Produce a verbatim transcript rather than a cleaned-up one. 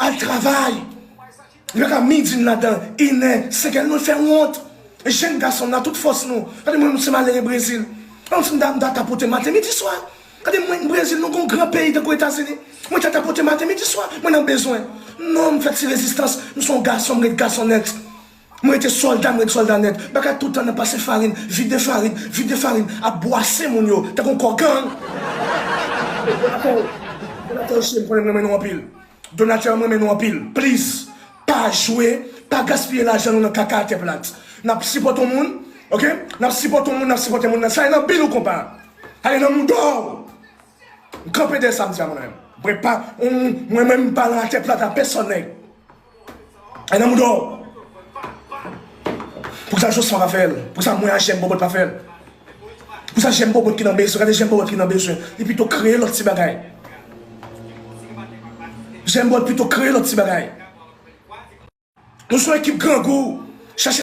al travay. Li pa ka midi n ladan, inè, senkè, nou fè wont. Jèn gason, n a tout fòs nou. Gade mwen, m se malere Brezil. An, m ta, m ta tapote maten, midi, swa. Gade mwen, Brezil, nou gon gran peyi tankou Etazini. Mwen ta tapote maten, midi, swa. Mwen nan bezwen. Non, m fè ti rezistans. M se yon gason, m ret gason nèt. Mwen rete sòlda, mwen rete sòlda nèt. Bagay tout tan nan pase farin, vide farin, vide farin, ap bwase moun yo, tankou yon kò gang. Donatè, donatè, m konnen m renmen nou anpil. Donatè, m renmen nou anpil. Please, pa jwe, pa gaspiye lajan nou nan kaka atè plat. N ap sipòte yon moun, oke? N ap sipòte yon moun, n ap sipòte moun nan. Sa e nan bil ou, konpa. Ale nan mouda w. M kanpe dèyè sa m di a, mwen menm. Mwen pa, mwen menm, m pa lan atè plat a pèsòn, nèg. E nan mouda w. Poukisa Josman pa fè l? Poukisa mwen a Jèm Bòbòt pa fè l? Poukisa Jèm Bòbòt ki nan bezwen? Gade Jèm Bòbòt ki nan bezwen. Li pito kreye lòt ti bagay. Jèm Bòbòt pito kreye lòt ti bagay. Nou se yon ekip grangou. Chache